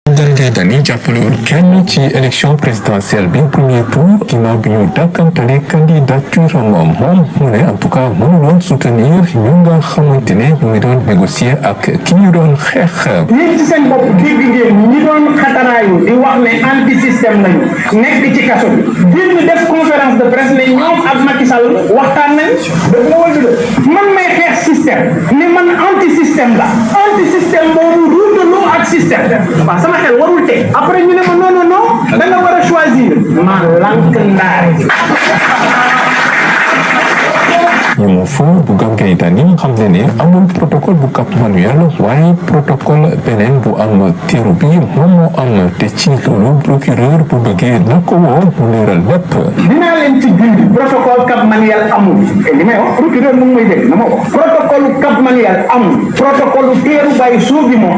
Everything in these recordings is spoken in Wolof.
Bougane Gueye Dany jàppalewul kenn ci élection présidentielle bi premier tour ginnaaw bi ñu dàkkantale candidature moom mu ne en tout cas mënuloon soutenir ñu nga xamante ne ñu ngi doon négocier ak ki ñu doon xeex. ñi ci seen bopp dégg ngeen ñi doon xataraayu di wax ne anti système lañu nekk ci kaso bi génn def conférence de presse ne ñoom ak Macky Sall waxtaan nañ daf la wëldu de man may xeex système ne man anti système la anti système boobu ruutaloo ak système waaw sama xel warul teg après ñu ne ma non non non da nga war a choisir ma lank ndaare ñu fa Bougane Gueye Dany xam ne amul protocole bu Cap Manuel waaye protocole beneen bu am teeru bi moom moo am te ci loolu procureur bu bëggee na ko woo mu leeral lépp. dinaa leen ci bind protocole Cap Manuel amul te li may wax procureur mu ngi may dégg na ma wax protocole Cap Manuel amul protocole teeru bay suubi moo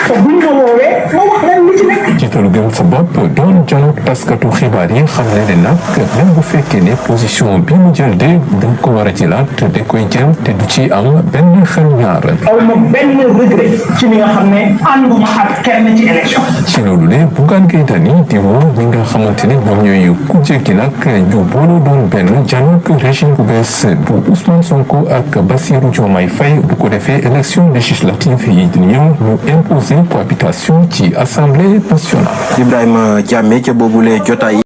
buñ ma woowee ma wax leen lu ci nekk. jiitalu gëm sa bopp doon janoog taskatu xibaar yi xam ne nag même bu fekkee ne position bi mu jël de dañ ko war a jëlaat da koy jël te du ci am benn xel ñaar. aw ma benn regret ci li nga xam ne ànduma ak kenn ci élection. ci loolu ne Bougane Gueye Dany di woo ñi nga xamante ne ñoom ñooy kujje gi nag ñu booloo doon benn janoog régime bu bees bu Ousmane Sonko ak Bassirou Diomaye Faye bu ko defee élection législative yi di ñëw ñu imposer cohabitation ci assemblée nationale. Ibrahima Diamé ca boobule jotaay